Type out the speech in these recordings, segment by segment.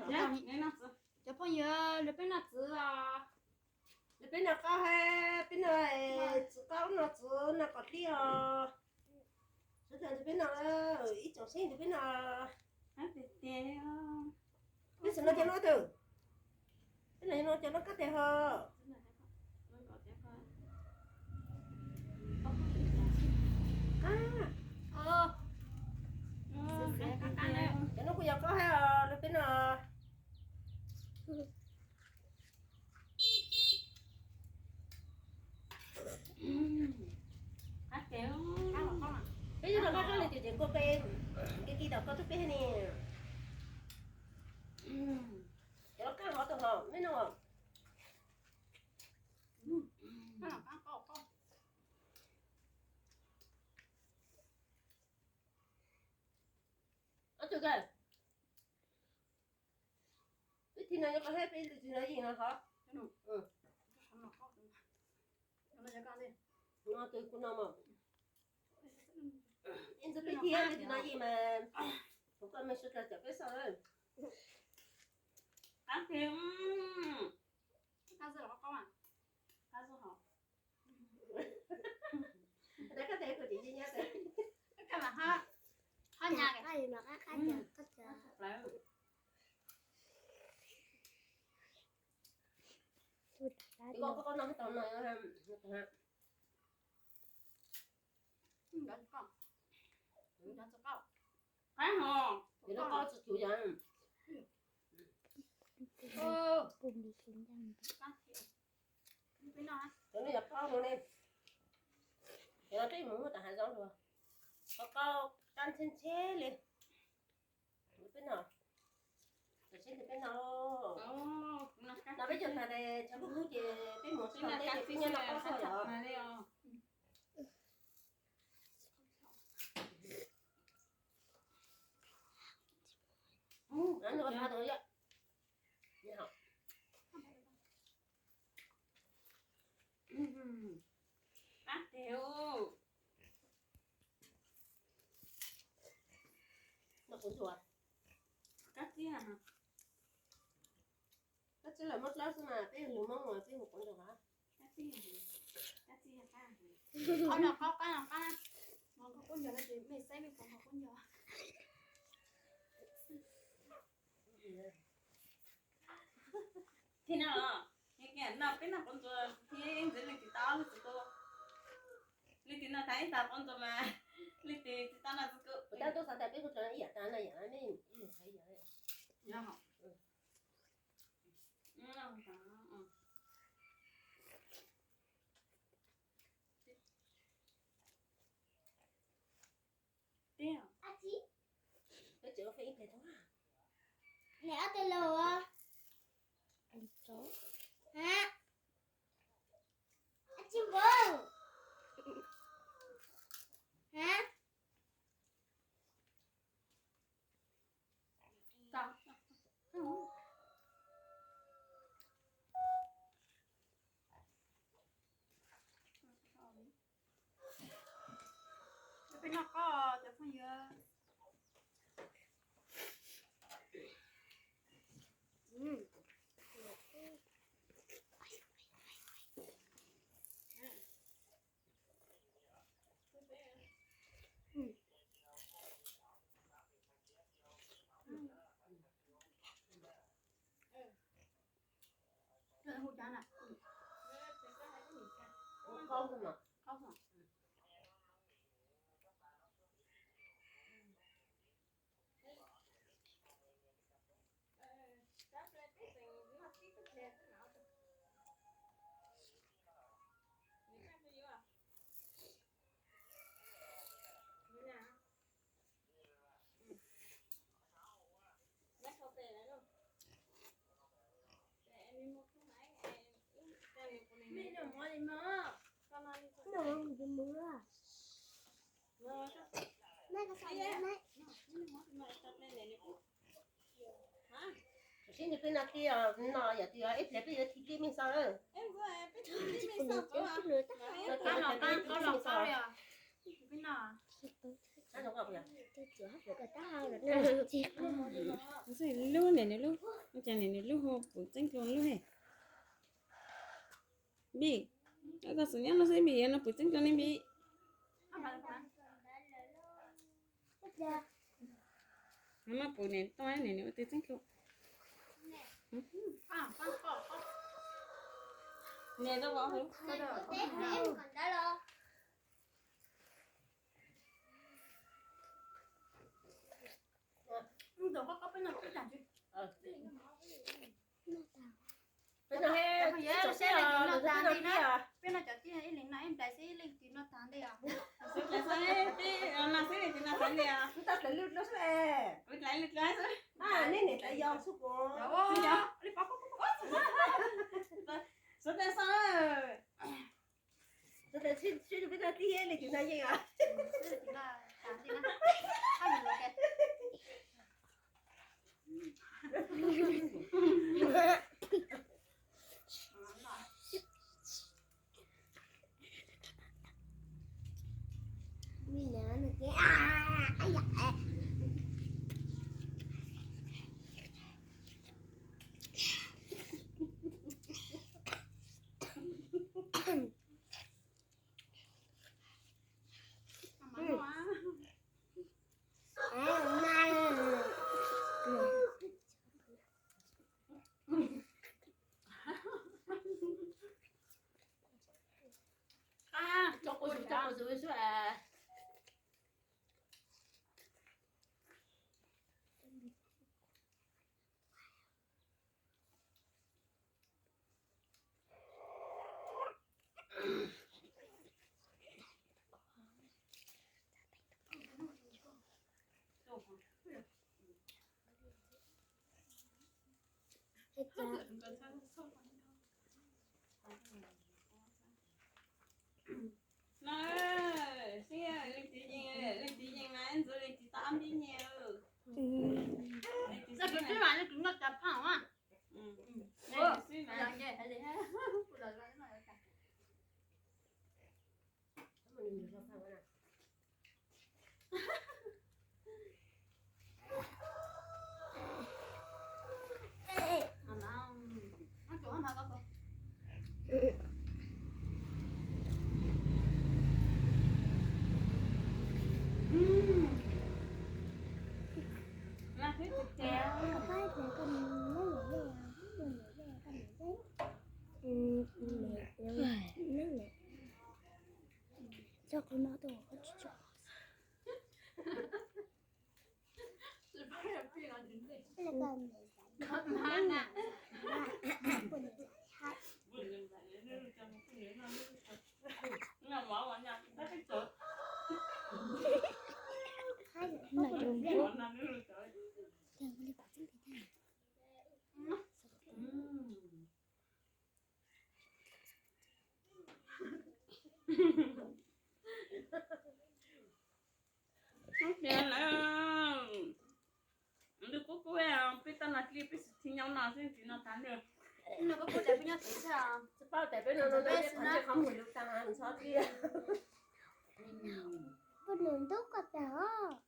Cov phooj ywg, lawv peb noj txiv os. Lawv peb noj qaub hab, peb noj txiv qaub, noj txiv noj qos dib os. Sawv daws nrog peb noj, ib tsoom saib nrog peb noj. Peb tsis noj cov no tawm, peb noj cov no qab tiag ho. Cov no kuj yog qaub hab os, lawv peb noj. Peb yuav noj qaub qaub li tus ces kua peb, kis kis tom koj tub peb ne. Cov no qaub hov tau hov, meb noj. Ob tug kawg. Ib thim no yuav qhov hab peb ib thim no yeej no hov. No tus kuv no mas. Ib ntxwg peb thim ib thim no yeej mas. Kuv koj mej sawv daws cawm peb xwb. Qab tiag. Qaub hov. Cov no yog qaub no ne. Cov no peb mus muag tom hav zoov dua. Qaub qaub qab ntxheb ntxheb li. Peb noj, tam sim peb noj, noj peb cov tag ces tshav kub kub ces peb mus tsis tau teb ces peb nyob noj qaub xwb yom. Qab tiag. Noj kuv ntsuag. Qab tiag. Koj tsis lawm muab dlawb xwb mas peb yog lus Hmoob mas peb hu quav ntsuag hab. Qab tiag, qab tiag, qab. Qhov no qab, qab no qab. Qhov quav ntsuag no ces mej saib mej pom qhov quav ntsuag. Thib no, no peb noj quav ntsuag thiab ntxiv leej twg tau leej twg tuaj. Leej twg noj tag ib tag quav ntsuag mas leej twg tsis tau noj txiv kub. Kuv tab tub xav tas peb kuj tso ib yam tas no yam nej ib lus hais yam. Tiag. Ab tsi, peb tseem ua fej ib pliag tau. Neb ob tug laus, hab, ab tsi npaum, hab. Peb noj qaub cov phooj ywg. Tam sim no peb noj tiag, no yam twg ib pliag peb yuav thim tib mej xav. Lub niam nws lub. Cas nim nws lub hu pum txeeb dlua lub he. Npis, koj xub nyob no xwb Npis, yuav no pum txeeb dlua ne Npis. Nws muab pum nim tuaj nim nws ua tw txeeb dlua. Nim tau pom. Peb no cov tij ib leeg no ib nplais xwb ib leeg twg no tag ntej os. Xwb tag xwb, peb no xwb leej twg no tag ntej os. Kuv tau tawm lwj dlua xwb es. Kuv tawm lwj dlua xwb. Nej niam tawm yog xwb kuv. Xwb tag xwb. Tawm sib sib peb no tib leej twg no yeej os. No, sib leej txiv yeej, leej txiv yeej mas ntxuav leej txiv tau ob npib nyiaj. Leej txiv xwb mas leej txiv noj cas phaj a. Ntawd kuj kuj peb tau nas dli peb tsis tsis nyob no xwb tsis no tas li. Peb nus ntub ko tas.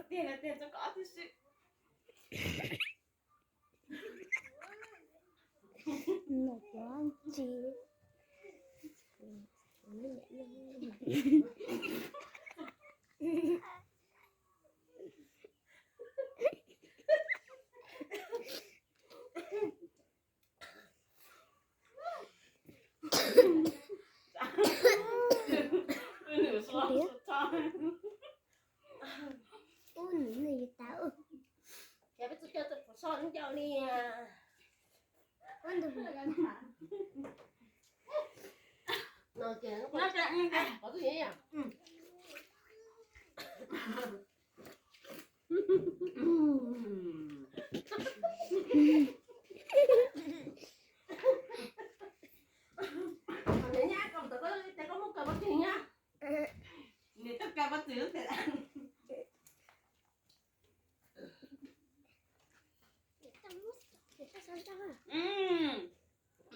Tiag tiag tso koj ob tug si. Nws cov ntsis. Ub, nws yus tas ub. Ces peb txhua coj txhua tus soj ncauj li. Nws nyab kom tau koj, koj muab kaw pov tseg nyab. Nws twb kaw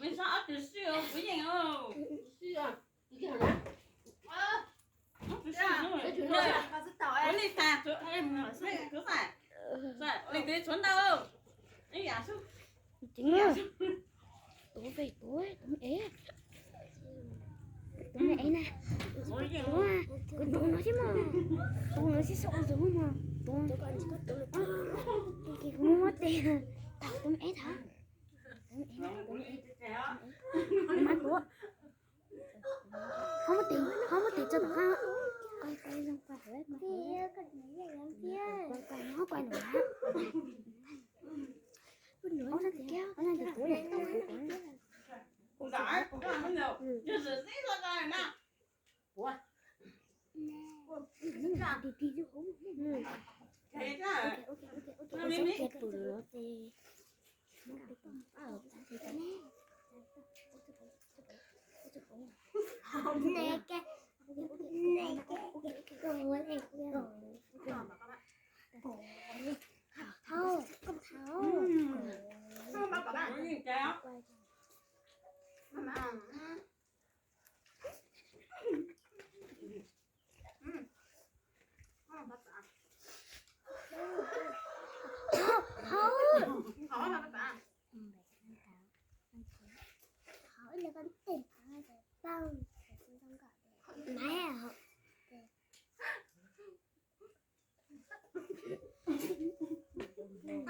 Me sab ob tug sij kuv yeej. Ua li tas, leej twg tshuav ntau. Tuav, tuav, tuav ev, tuav ev na. Kuv tuav no xwb mog, tuav no xwb, xav ua tus mog, tuav, kuv muab tes, tuav ev thaum, tuav ev na, tuav ev, mas tuav. Ho muab tes, ho muab tes tso tom qab. Quay, quay zoo, quay hauv, quay hauv. Quay, quay no, quay lawm na. Ua, ua, ua, ua, ua.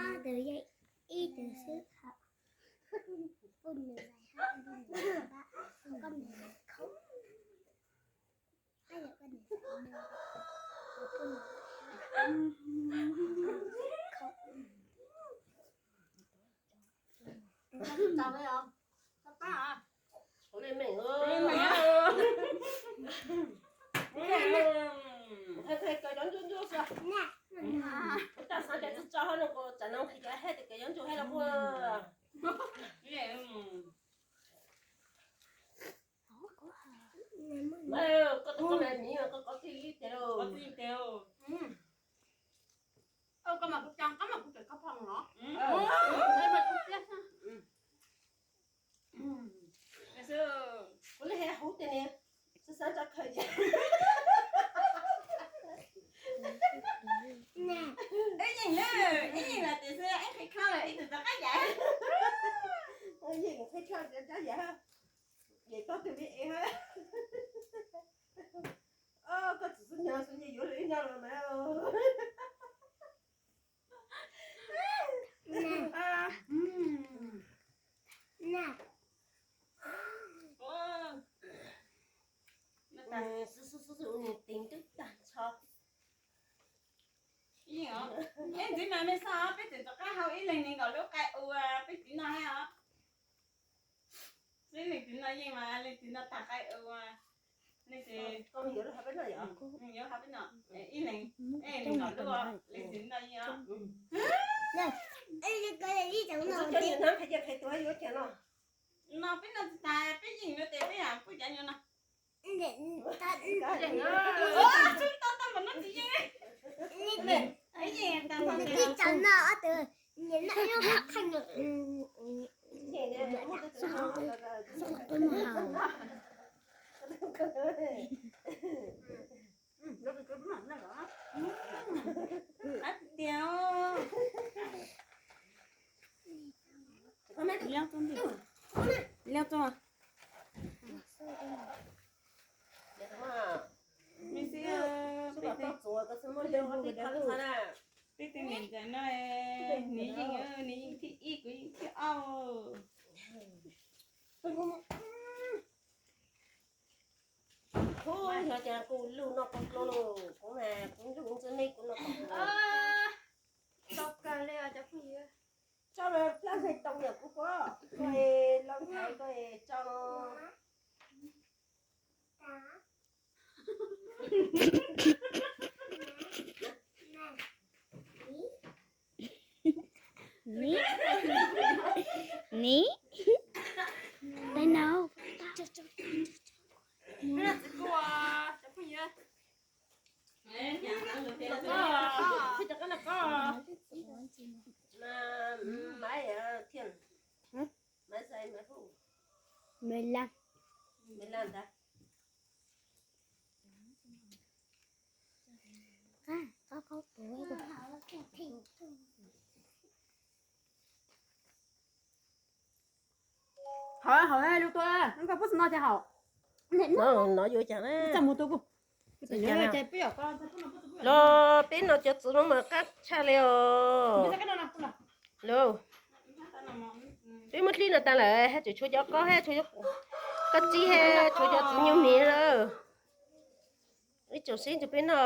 Ob tug yeej ib tug xwb hos. Poj niam, poj niam, koj niam, koj niam, poj niam. Ua li meem, ua li meem. Qhia qhia cov ntsuab ntsuab xwb. Kuv tau xav tias tso tso no kuv tsam no qhia cov hais tias cov ntsuab hais los ua. Koj tus koj me miv koj kov txij ib tiag lauj. Koj mas kuv coj qab mas kuv tseem kho phoom los. Kuv li hais hauv tias niag xav xav tso khaws ces. Ib yeej na, ib yeej los tias xwb ib qhia kho ib tug rov qab yam. Yeej qhia kho rov qab yam. Yeej tau tus li es. Koj txiv xub nyog xwb yeej yuav lwm ib no los mas. Xwb xwb xwb xwb ua niag teev twb tag nrho. Peb ntxiv mas me xaj, peb tseem rov qab hau ib leeg nees nkaum lub qai ua peb txiv noj thiab os. Xwb leej txiv no yeej mas leej txiv no tag qai ua. Leej txiv, yuav hau peb noj, ib leeg, ib leeg nkaum lub, leej txiv no yeej os. No peb noj tsis tas, peb yeej no tes peb yam kuj cav nyuag no. Tsis tau tau mas no tsis yeej. Peb yeej tau no ob tug. Tiag. Leo tuaj, leo tuaj. Me xwb, peb tej niam ntxawm no, nws yeej, nws yeej thib ib, kuv yeej thib ob. Kuv yog tias kuv lug no kuv lug lug, kuv mas kuv lug ntxwg nej kuv no kuv lug. Tso kawg li os cov phooj ywg. Tso los plab hais tau yam kuv pom, koj es lov ntxhais koj es tso. Ni, ni, they know. Txiv kuj, cov phooj ywg. Maiv, thiaj, maiv xais, maiv hu, maiv laj, maiv laj ntag. Haum, haum, lug tua, koj pub xwb no ces haum. No yuav cas na? Los peb no cov txiv no mas qab tshaj li os. Los peb muab dlib no tas lawm, haj tseem tshuav cov qaub, haj tshuav cov koj txib, haj tshuav cov txiv nyuj mis lawm. Ib tsoom seb ntshe peb no.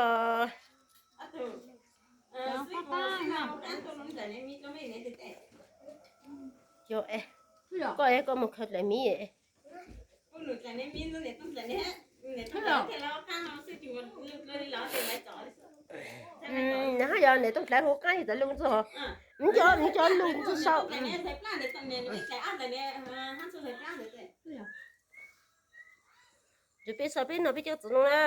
Yog, koj, koj mus khaws dlaim miv. Nws haj yog niam Tooj Dlaiv hu qaab yog txawv lug ntxuag, nws cov, nws cov lug ntxuag sau. Ces peb sau peb no peb cov txiv no na.